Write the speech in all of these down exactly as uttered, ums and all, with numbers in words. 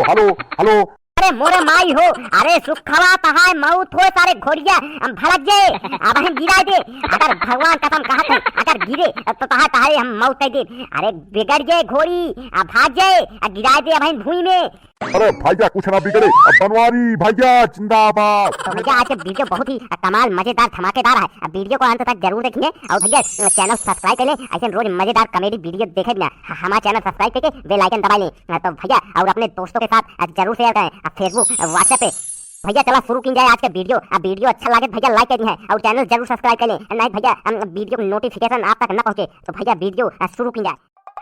हेलो, हेलो। अरे मोरे माई हो, अरे सुखवा तहाय मौत होय सारे घोड़िया, हम भड़क जे, अबहिन गिराय दे। अगर भगवान कसम कहत है, अगर गिरे, तो तहाय, तहाय हम मौत कइ दे। अरे बिगड़ जे घोड़ी, आ भाग जे, आ गिराय दे अबहिन भुई में। अरे भइया कुछ ना बिगड़े, अब बनवारी भइया जिंदाबाद। तो भइया आज के video बहुत ही कमाल, मजेदार, धमाकेदार है। अब video को अंत तक जरूर देखिए और भइया channel subscribe कर लें, ऐसे रोज मजेदार comedy video देखे बिना ह-, हमारा channel subscribe करके bell icon दबा लें। हाँ, तो भइया, और अपने दोस्तों के साथ, अ, जरूर share करें। अ, Facebook, अ, WhatsApp पे। भइया, चला शुरू की जाए आज का video। अ, video अच्छा लगे तो भइया like कर दिए और channel जरूर subscribe कर लें, नहीं भइया, हम video की notification आप तक न पहुँचे, तो भइया video, अ, शुरू की जाए।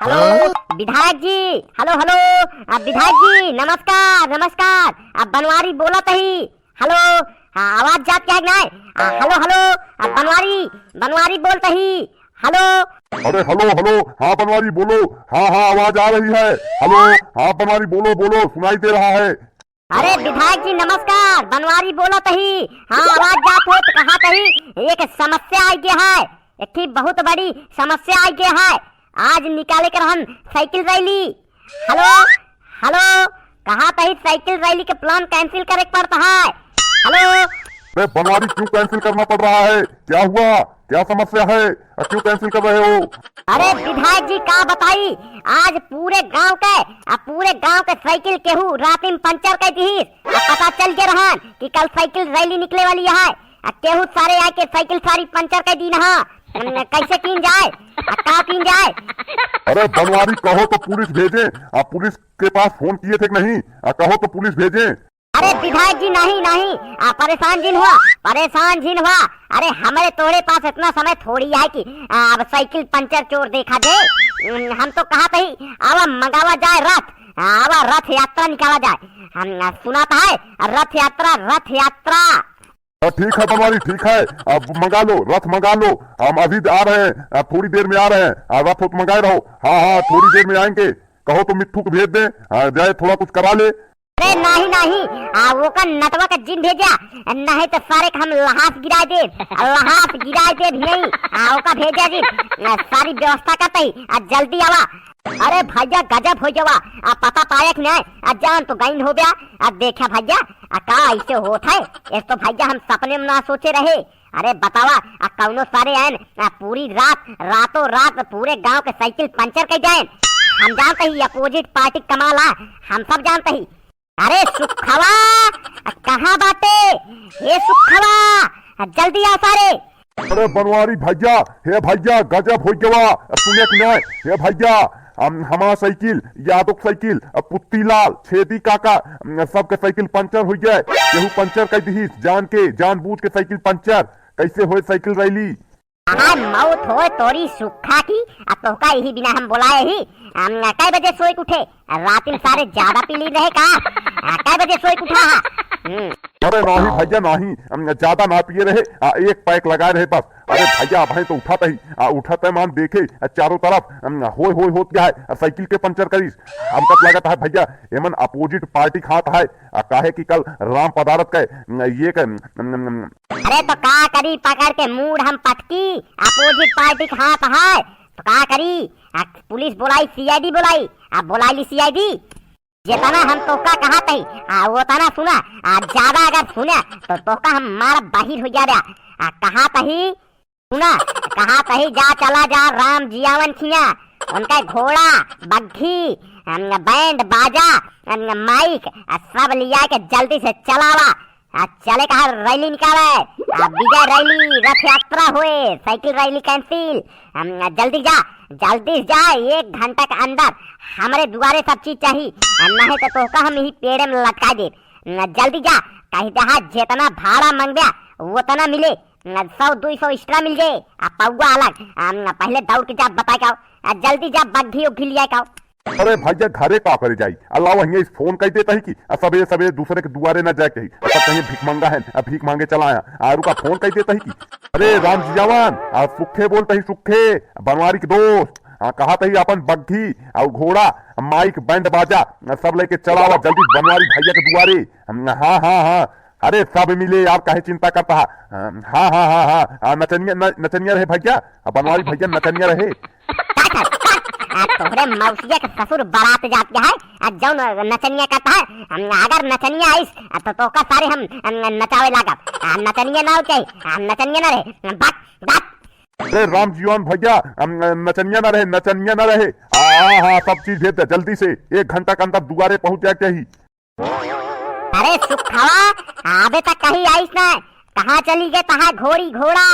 हेलो, हाँ? विधायक जी, हेलो, हेलो, अ, विधायक जी, नमस्कार, नमस्कार, अ, बनवारी बोलत ही, हेलो, हाँ, आवाज जात क्या है कि नहीं? अ, हेलो, हेलो, अ, बनवारी, बनवारी बोलत ही, हेलो। अरे हेलो, हेलो, हाँ बनवारी बोलो, हाँ, हाँ, आवाज आ रही है। हेलो, हाँ बनवारी बोलो, बोलो, सुनाई दे रहा है। अरे विधायक जी नमस्कार, बनवारी बोलत ही। हाँ, आवाज जात हो तो कहत ही, एक समस्या आइ गे है, एक ठे बहुत बड़ी समस्या आइ गे है। आज निकाले कर हम साइकिल रैली। हेलो, हेलो, कहत ही साइकिल रैली के plan cancel करे के पड़त है। हेलो। अरे बनवारी, क्यों cancel करना पड़ रहा है? क्या हुआ? क्या समस्या है? अ, क्यों cancel कर रहे हो? अरे विधायक जी का बताई, आज पूरे गांव के, अ, पूरे गांव के साइकिल केहू राती में पंचर कइ दिहिस। अ, पता चल गे रहन कि कल साइकिल रैली निकले वाली है। अ, केहू सारे आइके साइकिल सारी पंचर कइ दीन ह। अम, कैसे कीन जाए? अ, का कीन जाए? अरे बनवारी, कहो तो पुलिस भेजें। अ, पुलिस के पास फोन किए थे कि नहीं? अ, कहो तो पुलिस भेजें। अरे विधायक जी, नहीं, नहीं, आ, परेशान जिन हुआ, परेशान जिन हुआ। अरे हमरे तोहरे पास इतना समय थोड़ी है कि, आ, अब साइकिल पंचर चोर देखा दे। उम, हम तो कहत ही, आवा मंगावा जाए रथ, आवा रथ यात्रा निकाला जाए। हम, आ, सुनात है, रथ यात्रा, रथ यात्रा। हाँ, ठीक है बनवारी, ठीक है, अब मंगा लो, रथ मंगा लो, हम अभी आ रहे हैं, आ, थोड़ी देर में आ रहे हैं, आ, रथ वथ मंगाए रहो। हाँ, हाँ, थोड़ी देर में आएंगे, कहो तो मिट्ठू को भेज दें, आ, जाए थोड़ा कुछ करा ले। अरे नहीं, नहीं, आ, ओकर नटवा का जिन भेजा, नहीं तो सारे के हम लहास गिराए दे, लहास गिराए दे भी नहीं, आ, ओका भेजा जिन, आ, सारी व्यवस्था करते ही, आ, जल्दी आवा। अरे भइया गजब होइ गवा, आ, पता पाए कि नहीं, आ, जान तो गइन हो गया, आ, देखा भइया, आ, का ऐसे होत है, इस तो भइया हम सपने में ना सोचे रहे। अरे बतावा, आ, कौनो सारे आयन, आ, पूरी रात, रातों रात पूरे गांव के साइकिल पंचर कइ जायन। हम जानते ही opposite party कमाला, हम सब जानते ही। अरे सुखवा, कहाँ बाटे? हे सुखवा, जल्दी आ सारे। अरे बनवारी भइया, हे भइया, गजब होइ गवा। सुने कि नहीं? हे भइया, हम, हमार साइकिल, यादव के साइकिल, पुत्तीलाल, छेदी काका, सबके साइकिल पंचर होइ गए। केहू पंचर कइ दिहिस, जान के, जानबूझ के साइकिल पंचर। कैसे होए साइकिल रैली? आहाय मौत होय तोरी सुक्खा की, आ तोहका यही बिना हम बोलाए ही। हम, कै बजे सोए के उठे? रात में सारे ज्यादा पी ली रहे का? आ, कै बजे सोए के उठा हा? हम्म। अरे नाही भइया नाही, हम ज्यादा ना पिए रहे, आ, एक पैक लगाए रहे बस। अरे भइया अबहीं तो उठत ही, आ, उठत ही मान देखे, आ, चारों तरफ, हम, होय होय होत गया है, आ, साइकिल के पंचर करिस। हमका तो लगत है भइया, एमन opposite party खात है, आ, काहे कि कल राम पदारथ का, ये का, अरे तो का करी, पकड़ के मूड़ हम पटकी, opposite party के हाथ है, तो का करी? आ, पुलिस बोलाई, C I D बोलाई, आ, बोलाई ली C I D। जितना हम तोहका कहत ही, आ, उतना सुना, आ, ज्यादा अगर सुना, तो तोहका हम मार बाहिर हो जाबे। आ, कहत ही, सुना, कहत ही जा, चला जा राम जियावन खिया, उनका घोड़ा, बग्घी, अम, बैंड बाजा, अम, माइक, आ, सब लिया के जल्दी से चलावा। आ, चले कहा रैली निकाले, आ, विजय रैली, रथ यात्रा होए, साइकिल रैली cancel। हम, आ, जल्दी जा, जल्दी जा, एक घंटा के अंदर हमरे दुआरे सब चीज चाही, आ, नहीं तो तोहका हम यही पेड़े में लटका दे। आ, जल्दी जा, कही दहा जितना भाड़ा मंगब्या उतना मिले, आ, सौ दुई सौ extra मिल जाए, आ, पौवा अलग। आ, पहले दौड़ के जा बताए का, आ, जल्दी जा बग्घी उग्घी लिया का। अरे भइया, घरे का करे जाई? अल्लाह, वहीं इस फोन कइ देत ही कि, आ, सबेरे सबेरे दूसरे के दुआरे ना जाए के ही। आ, सब कहीं भिखमंगा है, आ, भीख मांगे चला आया। आ, रुका, फोन कइ देत ही कि, अरे राम जियावन, आ, सुखे बोलत ही, सुखे, बनवारी के दोस्त। आ, कहत ही अपन बग्घी, आ, घोड़ा, माइक, बैंड बाजा, आ, सब लेके चलावा जल्दी बनवारी भइया के दुआरे। हम, हाँ, हाँ, हाँ। अरे सब मिले यार, काहे चिंता करत हा? हाँ, हाँ, हाँ, हाँ, हाँ, नचनिया, न-, नचनिया रहे भइया, आ, बनवारी भइया नचनिया रहे। आ तोहरे मौसिया के ससुर बारात जात है, आ जौन नचनिया कहत है, हम अगर नचनिया आइस, आ तो तोका सारे हम, हम नचावे लागब। आ नचनिया ना हो चाही, आ नचनिया ना रहे, बात, बात। अरे राम जीवन भैया, हम नचनिया ना रहे, नचनिया ना रहे। आ, हाँ, हाँ, सब चीज भेज दे जल्दी से, एक घंटा के अंदर दुआरे पहुँच जाए के चाही। अरे सुखवा, अबे तक कहीं आइस ना, कहाँ चली गए तहार घोड़ी घोड़ा?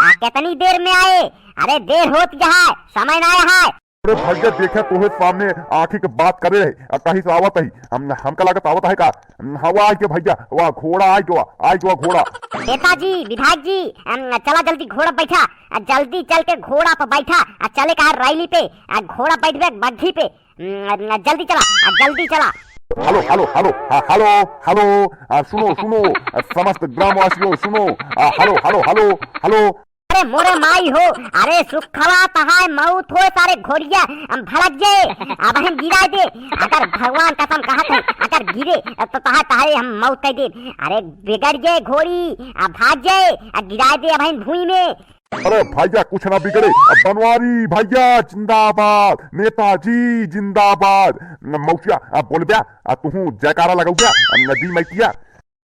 आ, कितनी देर में आए? अरे देर होत है, समय ना है। अरे भैया, देखे तोहे सामने आँखी के बात करे रहे, आ, कहीं से आवत ही, हम, हमका लागत आवत है का? हाँ, वो आइ गवा भैया, वो घोड़ा आइ गवा, आइ गवा घोड़ा। नेताजी, विधायक जी, अम, चला जल्दी घोड़ा बैठा, आ, जल्दी चल के घोड़ा पे बैठा, आ, चले का रैली पे, आ, घोड़ा बैठबे बग्घी पे, अम, जल्दी चला, आ, जल्दी चला। हेलो, हेलो, हेलो, हाँ, हेलो, हेलो, आ, सुनो, सुनो, आ, समस्त ग्रामवासियों सुनो, आ, हेलो, हेलो, हेलो, हेलो। अरे मोरे माई हो, अरे सुखवा तहार मौत हो सारे घोड़िया, हम भड़क जे, अबहिन गिराइ दे, अगर भगवान कसम कहत है, अगर गिरे तो तहार तहारे हम मौत कइ दे। अरे बिगड़ जे घोड़ी, आ भाग जे, आ गिराइ दे अबहिन भुई में। अरे भैया कुछ ना बिगड़े, आ बनवारी भैया जिंदाबाद, नेताजी जिंदाबाद। मौसिया, आ बोलब्या, आ तुहूँ जयकारा लगौब्या, आ नदी मैतिया।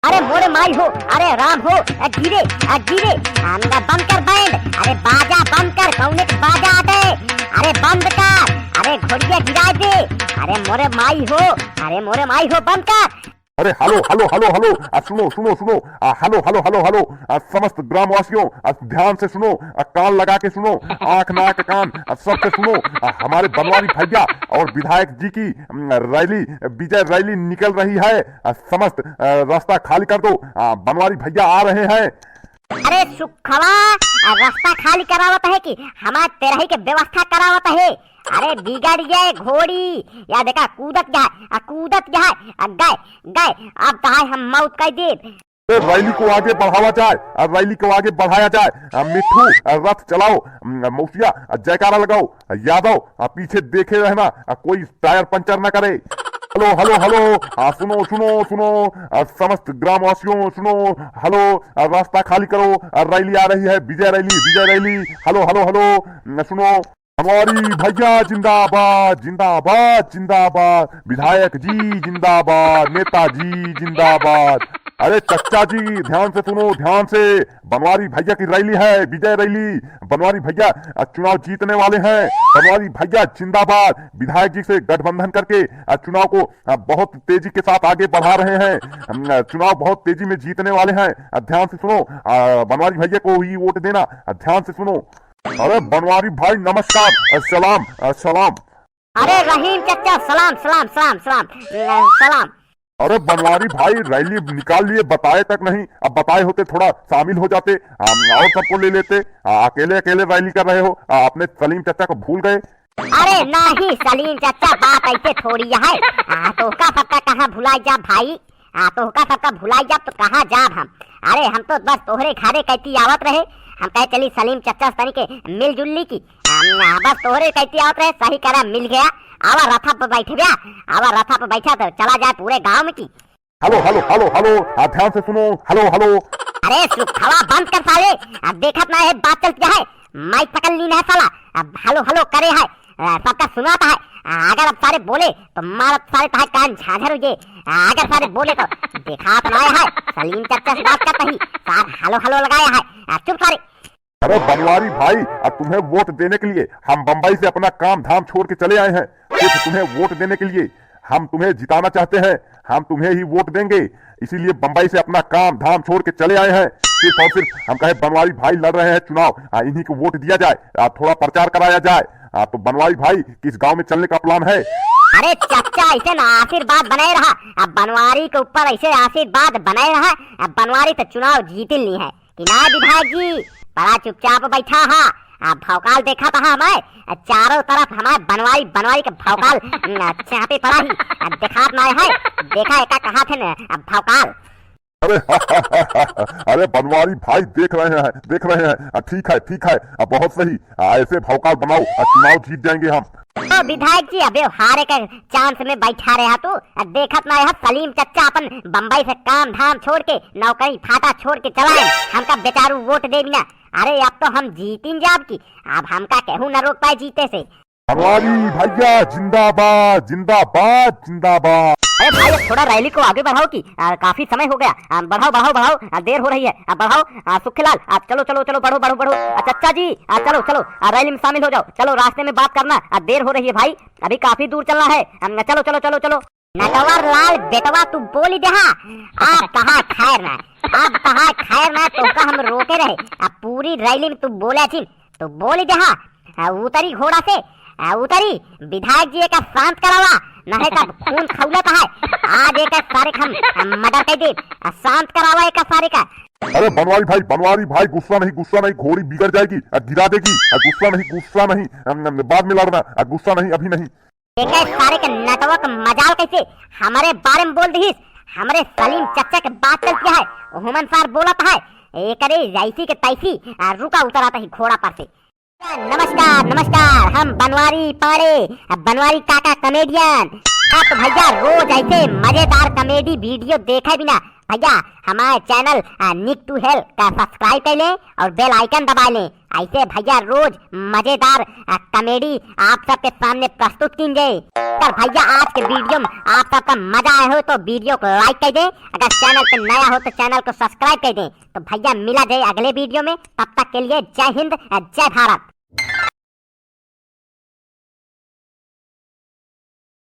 अरे मोरे माई हो, अरे राम हो, आ गिरे, आ गिरे, आ बंद कर बैंड, अरे बाजा बंद कर, कौने के बाजा आटे, अरे बंद कर, अरे घोड़िया गिराइ दे, अरे मोरे माई हो, अरे मोरे माई हो, बंद कर। अरे हेलो, हेलो, हेलो, हेलो, आ सुनो, सुनो, सुनो, आ हेलो, हेलो, हेलो, हेलो, आ समस्त ग्रामवासियों, आ ध्यान से सुनो, आ कान लगा के सुनो, आँख, नाक, कान, आ सबसे सुनो, आ हमारे बनवारी भैया और विधायक जी की, अम, रैली, विजय रैली निकल रही है, आ समस्त, आ, रास्ता खाली कर दो, आ बनवारी भैया आ रहे हैं। अरे सुखवा, आ रास्ता खाली करावत है कि हमार तेरही के व्यवस्था करावत है? अरे बिगड़ गए घोड़ी, या देखा कूदत गया, आ कूदत गया, आ गए, गए, अब तहार हम मौत कइ देब। अरे रैली को आगे बढ़ावा जाए, आ रैली को आगे बढ़ाया जाए। आ मिट्ठू, आ रथ चलाओ, म, मौसिया, आ जयकारा लगाओ, आ यादव, आ पीछे देखे रहना, आ कोई टायर पंचर ना करे। हेलो, हेलो, हेलो, आ सुनो, सुनो, सुनो, आ समस्त ग्रामवासियों सुनो, हेलो, आ रास्ता खाली करो, आ रैली आ रही है, विजय रैली, विजय रैली। हेलो, हेलो, हेलो, न सुनो, बनवारी भैया जिंदाबाद, जिंदाबाद, जिंदाबाद, विधायक जी जिंदाबाद, नेताजी जिंदाबाद। अरे चच्चा जी ध्यान से सुनो, ध्यान से, बनवारी भैया की रैली है, विजय रैली। बनवारी भैया, अ, चुनाव जीतने वाले हैं। बनवारी भैया जिंदाबाद। विधायक जी से गठबंधन करके, अ, चुनाव को, अ, बहुत तेजी के साथ आगे बढ़ा रहे हैं। हम, अ, चुनाव बहुत तेजी में जीतने वाले हैं। अ, ध्यान से सुनो, अ, बनवारी भैया को ही वोट देना। अ, ध्यान से सुनो। अरे बनवारी भाई नमस्कार, अ, सलाम, अ, सलाम। अरे रहीम चच्चा सलाम, सलाम, सलाम, सलाम, अ, सलाम। अरे बनवारी भाई, रैली निकाल लिए, बताए तक नहीं। अब बताए होते थोड़ा शामिल हो जाते, हम और सबको ले लेते। आ, अकेले अकेले रैली कर रहे हो, आ, अपने सलीम चच्चा को भूल गए? अरे नहीं सलीम चच्चा, बात ऐसे थोड़ी है। आ, तोहका सबका कहाँ भुलाइ जाब भाई? आ, तोहका सबका भुलाइ जाब तो कहाँ जाब हम? अरे हम तो बस तोहरे घरे कइती आवत रहे, हम कहे चली सलीम चच्चा से तनी के मिलजुल ली की। आ, बस तोहरे कइती आवत रहे, सही करा मिल गया। आवा रथा पे बैठब्या, आवा रथा पे बैठा तो चला जाए पूरे गाँव में की। हेलो, हेलो, हेलो, हेलो, आ, ध्यान से सुनो, हेलो, हेलो। अरे सुखवा बंद कर साले, अब देखत ना है बात चलत है, माइक पकड़ ली ना साला, अब हेलो, हेलो करे है, आ, सबका सुनाता है, आ, अगर अब सारे बोले तो मारत सारे तहार कान झाझर हो जे, आ, अगर सारे बोले तो देखात ना है, सलीम चच्चा से बात करता ही, सार हेलो, हेलो लगाया है, आ, चुप सारे। अरे बनवारी भाई, अब तुम्हें वोट देने के लिए हम बम्बई से अपना काम धाम छोड़ के चले आए हैं, सिर्फ तुम्हें वोट देने के लिए। हम तुम्हें जिताना चाहते हैं, हम तुम्हें ही वोट देंगे, इसीलिए बम्बई से अपना काम धाम छोड़ के चले आए हैं। सिर्फ और सिर्फ हम कहे बनवारी भाई लड़ रहे हैं चुनाव, आ, इन्हीं को वोट दिया जाए, आ, थोड़ा प्रचार कराया जाए। आ, तो बनवारी भाई, किस गांव में चलने का प्लान है? अरे चच्चा, ऐसे ना आशीर्वाद बनाए रहा, अब बनवारी के ऊपर ऐसे आशीर्वाद बनाए रहा, अब बनवारी तो चुनाव जीत ली है। कि ना विधायक जी, बड़ा चुपचाप बैठा हा, आ भौकाल देखा था हमारे, आ चारों तरफ हमारे बनवारी, बनवारी के भौकाल, न, चापे पड़ा ही, आ देखात ना है, देखा एका कहा थे न, आ भौकाल। अरे, अरे बनवारी भाई देख रहे हैं, देख रहे हैं, आ ठीक है, ठीक है, आ बहुत सही, आ ऐसे भौकाल बनाओ, आ चुनाव जीत जाएंगे हम। ओ विधायक जी, अबे हारे के चांस में बैठा रहा तू, आ देखत ना है सलीम चच्चा अपन बम्बई से काम धाम छोड़ के, नौकरी फाटा छोड़ के चला आए, हमका बेचारू वोट दे बिना। अरे अब तो हम जीतिन जाब की, अब हमका केहू न रोक पाए जीते से। बनवारी भैया जिंदाबाद, जिंदाबाद, जिंदाबाद। अरे भाई, अब थोड़ा रैली को आगे बढ़ाओ कि, आ, काफी समय हो गया। आ, बढ़ाओ, बढ़ाओ, बढ़ाओ, आ, देर हो रही है। आ, बढ़ाओ, आ, सुखलाल, आ, चलो, चलो, चलो, बढ़ो, बढ़ो, बढ़ो। आ, चच्चा जी, आ, चलो, चलो, आ, रैली में शामिल हो जाओ। चलो, रास्ते में बात करना, आ, देर हो रही है भाई, अभी काफी दूर चलना है। आ, चलो, चलो, चलो, चलो। नटवर लाल बेटवा, तू बोली देहा, अब तहार खैर ना, अब तहार खैर ना, तोहका हम रोके रहे, अब पूरी रैली में तू बोले छिन, तू बोली देहा, आ, उतरी घोड़ा से, आ, उतरी, विधायक जी एका शांत करावा, नहीं तब खून खौलत है, आज एका सारे के हम, आ, मर्डर कर दे, आ, शांत करावा एका सारे का। अरे बनवारी भाई, बनवारी भाई, गुस्सा नहीं, गुस्सा नहीं, घोड़ी बिगड़ जाएगी, आ, गिरा देगी, आ, गुस्सा नहीं, गुस्सा नहीं, अम, अम, बाद में लड़ना, आ, गुस्सा नहीं, अभी नहीं। एकर सारे के नटवा के मजाल कैसे हमरे बारे में बोल दिहिस, हमरे सलीम चच्चा के बात चलती है, ओहमन सार बोलत है, एकरे जैसी के तैसी, आ, रुका उतरत ही घोड़ा पर से। नमस्कार, नमस्कार, हम बनवारी पांड़े, आ, बनवारी काका कॉमेडियन। हाँ तो भैया, रोज ऐसे मजेदार कॉमेडी वीडियो देखे बिना भैया हमारे चैनल, आ, निक टू हेल का सब्सक्राइब कर लें और बेल आइकन दबा लें। ऐसे भैया रोज मजेदार, आ, कॉमेडी आप सबके सामने प्रस्तुत कीन जाए। अगर भैया आज के वीडियो में आप सबका मजा आया हो तो वीडियो को लाइक कर दें, अगर चैनल पे नया हो तो चैनल को सब्सक्राइब कर दें। तो भैया मिला जाए अगले वीडियो में, तब तक के लिए जय हिंद, आ, जय भारत।